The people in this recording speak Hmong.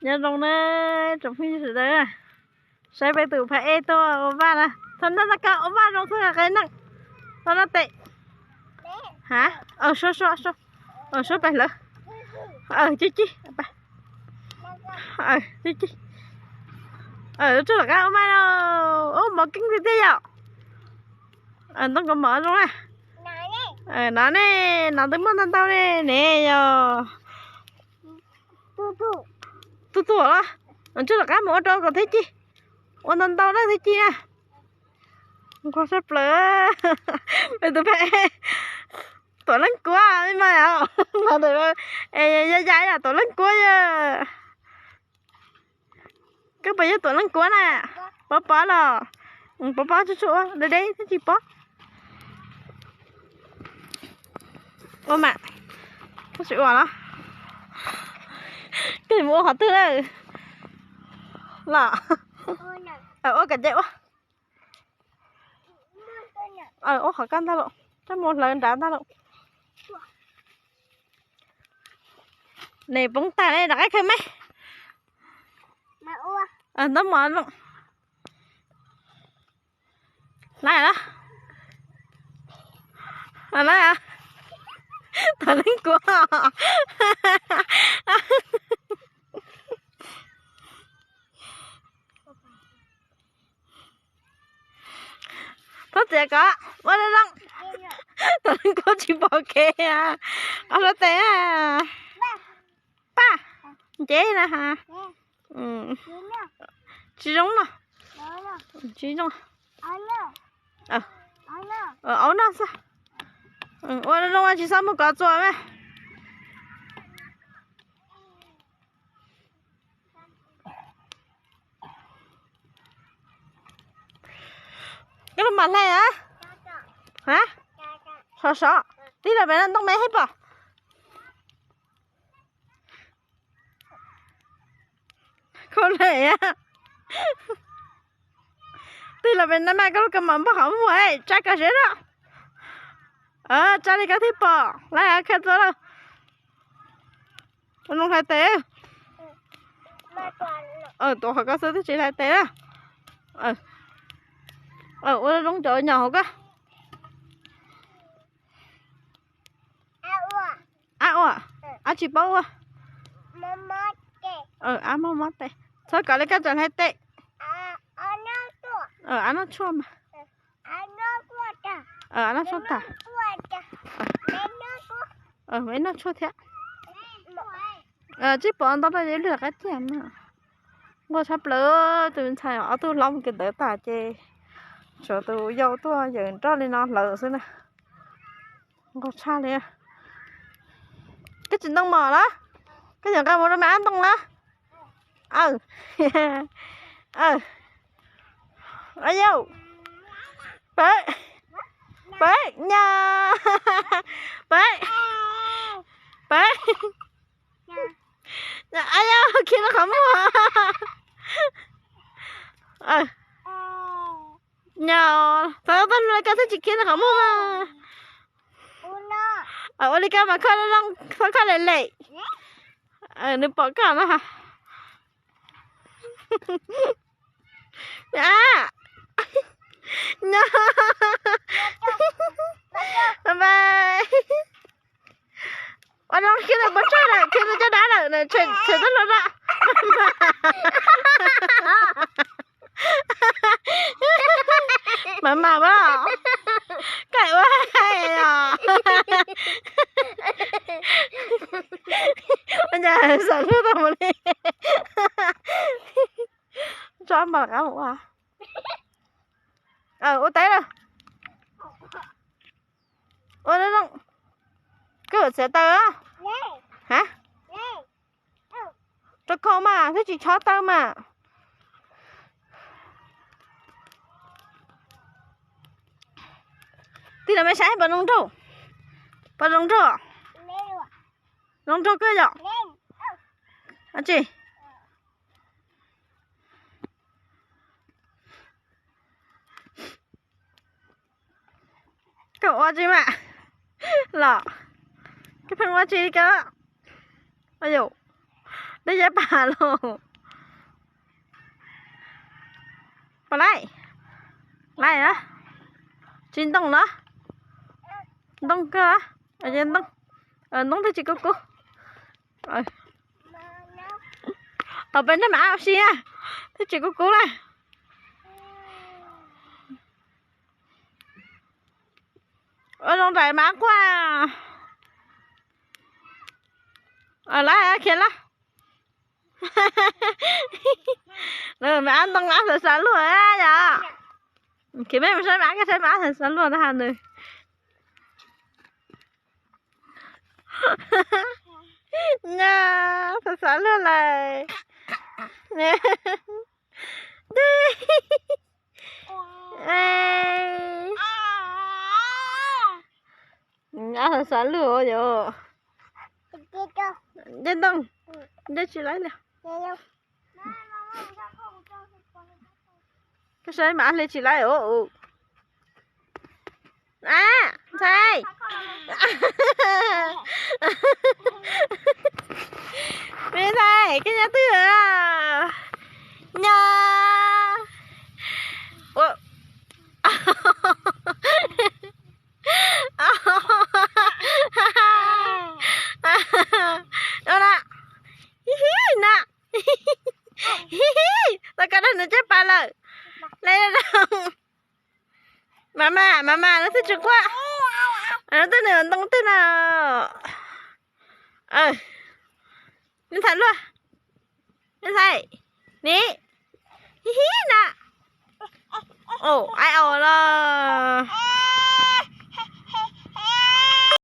Nyob zoo na tsoom phooj ywg sawv daws, saib peb tus phab ej tuaj ua vaj na, thaum no koj ua vaj zoo xwb qe neej, tau no tes. Ha, suab suab suab, suab pais hlawv. Ci ci, ci ci. Tsuj tom qab ua vaj lauj, ub mov keeb tiag tiag yom. Ntoo kaus mom zoo na. No ne, no twb muaj ntau ntau ne, ne yog. Tuaj tuaj los, tsuj tom qab mus ua rau kom thiab ci, ua ntau ntau na thiab ci na. Nquag sab plaws, peb tus peb tuam leej kuab me mas, ya ya yam tuam leej kuab yog. Koj puas yog tuam leej kuab na? Pov pov los, pov pov tsuj tsuj ua deb deb thiab tsis pov. Ua mas, koj tsis ua los, koj mus ua qhov twg lawm? Los, ua kom ces ua. Ua qhov kaj ntag lauj, coj mus hlawv nrad ntag lauj. Nws poob tag li rov qab khaws me. Ntab mov no. Lawm los, lawm, tuam leej kuab. Txhob txiav kom ua zoo zoo. Tuam leej kuab tsis pom kev, ob lub tes. Paj, nce na ha. Tsis zoo no. Tsis zoo. Aub no xwb. Ua zoo tsis txhob mus kov txuas me. Koj los mam hle a. Sov sov, tij laug pem no ntoo me hib pom. Khaub hleb, tij laug pem no mas koj lub kaus mom npog qhov muag, tsa koj seb na. Tsa li koj thiaj pom, lawv khaws txuas lawm. Ua zoo hlais tes. Tuav qhov ko xwb twb tsis hlais tes na. Ua zoo cov nyom hauv koj. Ab ua, ab tsis paub ua. Ab mob mob tes, txhob kom li koj tseem hlais tes. Ab noj tshuaj mas. Ab noj tshuaj tag. Me noj tshuaj thiab. Tsis pom ntau rau ib lwg qab tiag na. Nquag tshaj plaws, tus ntxhais ob tug hlob mus kev ntawd tas ces tshuav tus yau tuaj yawm nroj li no hlawv xwb na. Nquag tshaj li. Koj tsis ntoo mom los? Koj yuav nqa mus rau me ab ntoo los? Aw, aw, yau, pab, pab, nya, pab, pab, yau, khiav rau qhov muag. Nya, txhob txhob hlua li koj thiaj tsis khiav rau qhov muag mas. Ua li koj mas koj zoo, koj lem lem. Nws pom koj no. Nya, ua zoo khiav rau pov tseg lawm, khiav rau caj dab lawm, tshem tub hluas na. Mas mas os, koj ua hais os. Ua cas xav hlub tau mus li. Tso mas rov qab mus ua. Ua teb lawm. Ua zoo, koj yuav txiav taws. Ha, rau khau mas thiaj tsis chob taws mas. Tij laug me saib pom zoo nraug, pom zoo nraug, zoo nraug koj yom. Tsis Koj ua tsi mas los? Koj pheej ua tsi li koj? Yus, Twb yab pas los. Pom lawm. Lawm na. Tsis ntoo los? Ntoo kawg. Ntoo, ntoo twb tsis kub kub. Tau peb noj mas ab ua si na, twb tsis kub kub na. Ua zoo nraim mas ab quaj. Lawm khiav lawm. Mas ab ntoo ab xav xav luaj yom. Khiav peb mus saib mas ab, saib mas ab xav xav luaj na ha nws. Nyob xav xav luaj lawm. Ab xav xav luaj yom. Dej ntoo, dej tsis laib li. Koj saib mas ab hle tsis laib os. Ntxhais, me ntxhais, koj nyob twg? Nyob. Ua na. Hi hi na. Hi hi. Tau koj dag nws caj pas lawm. Mas mas mas mas, no twb tsis quaj. No twb nws ntoo twg no. Me ntxhais luaj. Me ntxhais. Nim. Hi hi na. Au, ai au los.